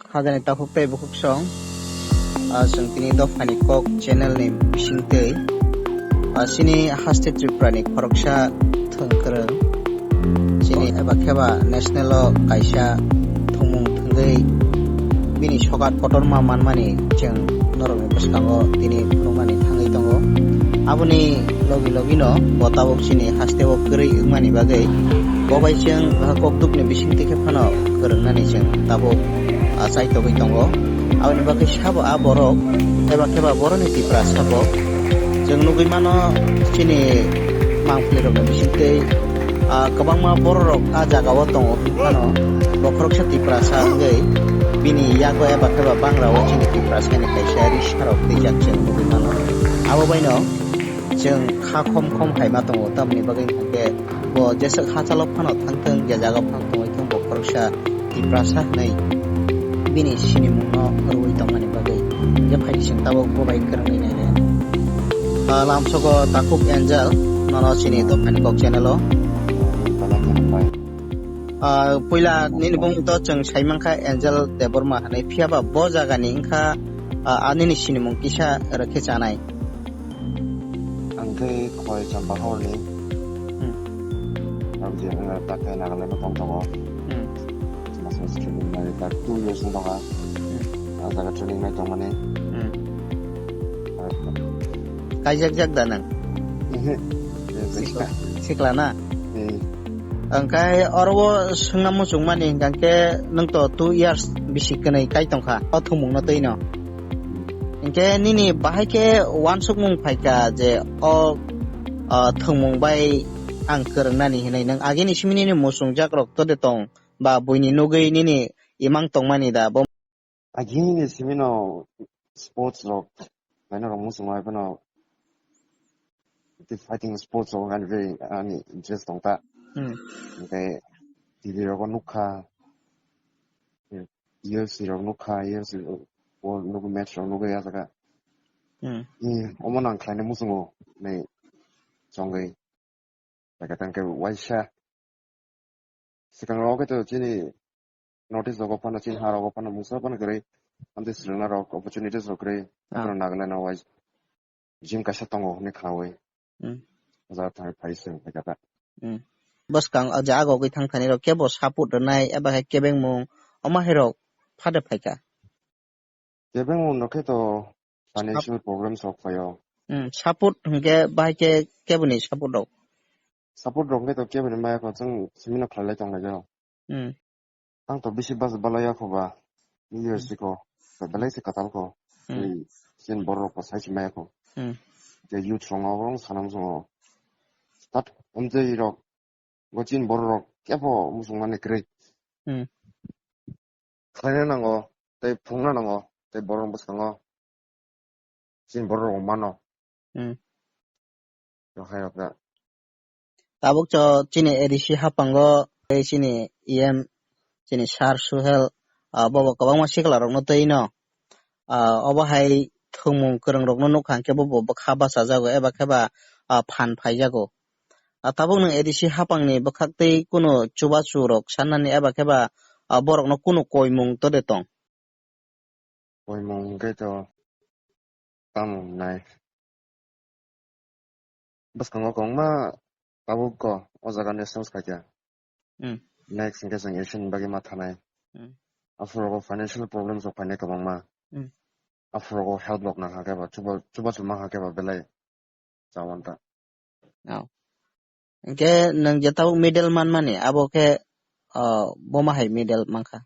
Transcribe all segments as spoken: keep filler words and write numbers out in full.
Hajani takhuk tei bukhuk song, ah, chwng tini Dophani Kok channel ni bisingtwi, ah, chini haste Tripura ni khoroksa thwng kwrwng, chini eba kheba national o kaisa thwngmung thwngwi bini sokat kotorma manmani chwng norokni bwskango tini phunuknani thangwi tongo. Aboni logi logino bo tabuk chini haste o kwrwi wngmani bagwi bo bai chwng, ah, kokdukni bisingtwi khe phano kwrwngnani chwng tabuk, ah, chaitogwi tongo. Aboni bagwi sabo a borok eba kheba boroni Tiprasa bo chwng nugwi mano chini mangpilirokni bisingtwi, ah, kwbangma bororok a jagao tongo hwnwi phano bo khoroksa Tiprasa wngwi bini yago eba kheba bangrao chini Tiprasani kaisa risarok twijak chwng nugwi mano. Abo baino chwng kha khom khom hai ma tongo, tamoni bagwi hwnkhe bo jeswk hachalo phano thangthwng, je jaga phano tongwi thwng, bo khoroksa Tiprasa hwnwi bini sinimungno rwui tongmani bagwi je phaidi chwng tabuk bo bai kwrwngwi nainai. Ah, lamsogo takhuk Angel, nono chini Dophani Kok channel o. Ah, puila nini bumung to chwng saimankha Angel Debbarma hwnwi, phiyaba bo jagani wngkha, ah, ah, nini sinimung kisa rwkhe chanai. Ang khe Khowai Champahor ni. Hmm. Ang je, eh, tak khe Nagaland o tong tongo. Hmm. Mas mas training nai tak two years wng tong kha. Hmm. Ah jaga training nai tong mani. Hmm. Ah, Kaijak jak da nang? Ehe. Sikla, sikla na? Eh. Ang khe oro o swngna muchung mani hwnkha khe nwng to two years bisi kwnwi kai tong kha o thwngmung no twi no. Hinkhe nini bahai khe uansukmung phaikha je o, ah, thwngmung bai ang kwrwngnani hinwi nwng agini simi nini muchungjak rok to de tong ba buini nugwi nini imang tongmani da bo? Agini simi no sports rok, naina rok muchungo hai phano tei fighting sports rok ani very ani interest tong ta. Hmm. Hinkhe T V rogo nukha, U F C rok nukha, U F C rok, o nukgo match rok nukgo ya jaga. Hmm. Hmm, omo no ang khlaina muchungo, nei chongwi. Jaga tang khe waisa. Swkang rogo khe to chini notice rogo phano, chini ha rogo phano mungsa phano kwrwi. Amtwi swrwngna rok opportunities rok kwrwi. Ah. Phano Nagaland o wai gym kaisa tongo hwnwi khnaui. Hmm. O jaga thangwi phai se wngkha khe ta. Hmm. Bwskang o jaga gogwi thang thani rok kebo support rwnai eba hai kebengmung omo hai rok phade phaikha. Kebengmung no khe to financial problems rok phaio. Hmm. Support hwnkhe bahai khe keboni support rok? Support rok hwnkhe to keboni maya kho chwng simi no khlai lai tong lai jao. Hmm. Ang to bisi bas balai ya kho ba. New Year Hmm. siko. To belai se katal kho. Hmm. Tei chini borok rok bo sai se maya kho. Hmm. Tei youth rok no bo sana muchungo. Start amtwi rok bo chini borok rok kebo muchung mani kwrwi. Hmm. Khlaina nango, tei phungna nango, tei borok bwskango chini borok rok mano. Hmm. Rohai rok da. Tabuk cho chini A D C hapango tei chini E M chini Sir Suhel, ah, bobo kwbangma sikla rokno twi no, ah, obo hai thwngmung kwrwng rokno nukha hwnkhe bobo bwkha bachajago eba khe ba, ah, phan phaijago. Ah, tabuk nwng A D C hapangni bwkhak tei kunu chubachu rok sannani eba khe ba, ah, borokno kunu koimung to de tong? Koimung hwnkhe to tamo wngnai. Bwskango kwbangma tabuk ko o jaga national khaikha. Hmm. Next hwnkhe chwng election bagwi ma thanai. Hmm. Aphuru rogo financial problems rok phainai kwbangma. Hmm. Aphuru rogo help rok nang hakhe ba chuba, chubachu ma hakhe ba belai chawanta. Oh. Hwnkhe nwng je tabuk medal manmani abo khe, oh, boma hai medal mankha?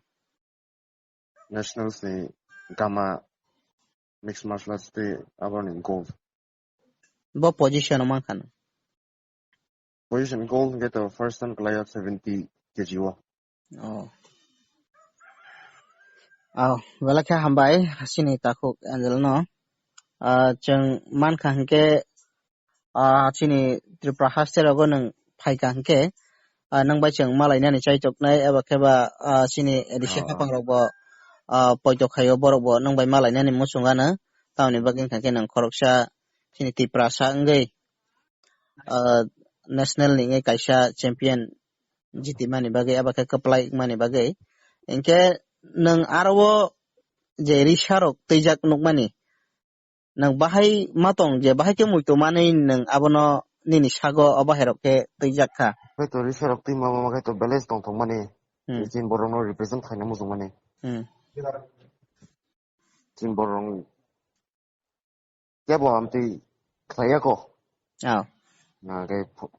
Nationals ni gama mixed martial arts tei aboni gold. Bo position o mankha no? Position gold hwnkhe to first time kwlaio seventy K G o. Oh. Oh, belai khe hambai chini takhuk Angel no. Ah, chwng mankha hwnkhe, ah, chini Tripura haste rogo nwng phaikha hwnkhe, ah, nwng bai chwng malainani chaitoknai eba khe ba, ah, chini A D C Oh. hapang rok bo, ah, poito khaio borok bo nwng bai malainani muchung ano. Tamoni bagwi wngkha khe nwng khoroksa chini Tiprasa wngwi, ah, national ni wngwi kaisa champion jitimani bagwi eba khe kwplai wngmani bagwi. Hinkhe nwng aro o je risa rok twijak nukmani, nwng bahai ma tong je bahai khe muitu manwi nwng abono nini sago o bahai rok khe twijak kha. Hwnkhe to risa rok twi ma ma khe to balance tong thok mani. Hmm. Chini borok no represent khaina muchung mani. Hmm. Chini borok kebo amtwi khlaiya ko. Ah. Na khe phu-,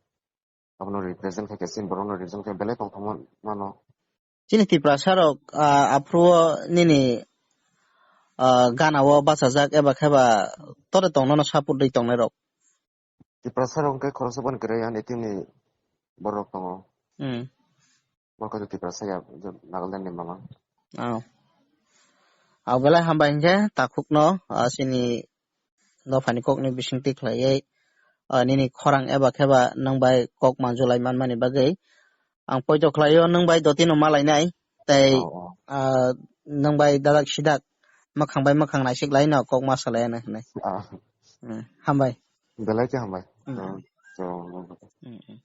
abono represent khe chini borok no represent khe belai tong thok mano. Chini Tiprasa rok, ah, aphuru o nini, ah, gana o bachajak eba khe ba tore tong nono support rwi tongnai rok. Tiprasa rok hwnkhe khoroksa phano kwrwi ani tini borok tongo. Hmm. Borok khe Tiprasa ya, je Nagaland ni mama. Oh. Ang belai hambai hwnkhe takhuk no, ah, chini dophani kok ni bisingtwi khlaiwi, ah, nini khorang eba khe ba nwng bai kok manjulai manmani bagwi. Ang poito khlaio nwng bai dotino malainai, tei, Oh, oh. ah, nwng bai dadak sidak mwkhang bai mwkhang naisik laino kok ma salaino hinwi. Ah. Hmm, hambai. Belai khe hambai. Hmm. Hmm, so, Hmm, hmm.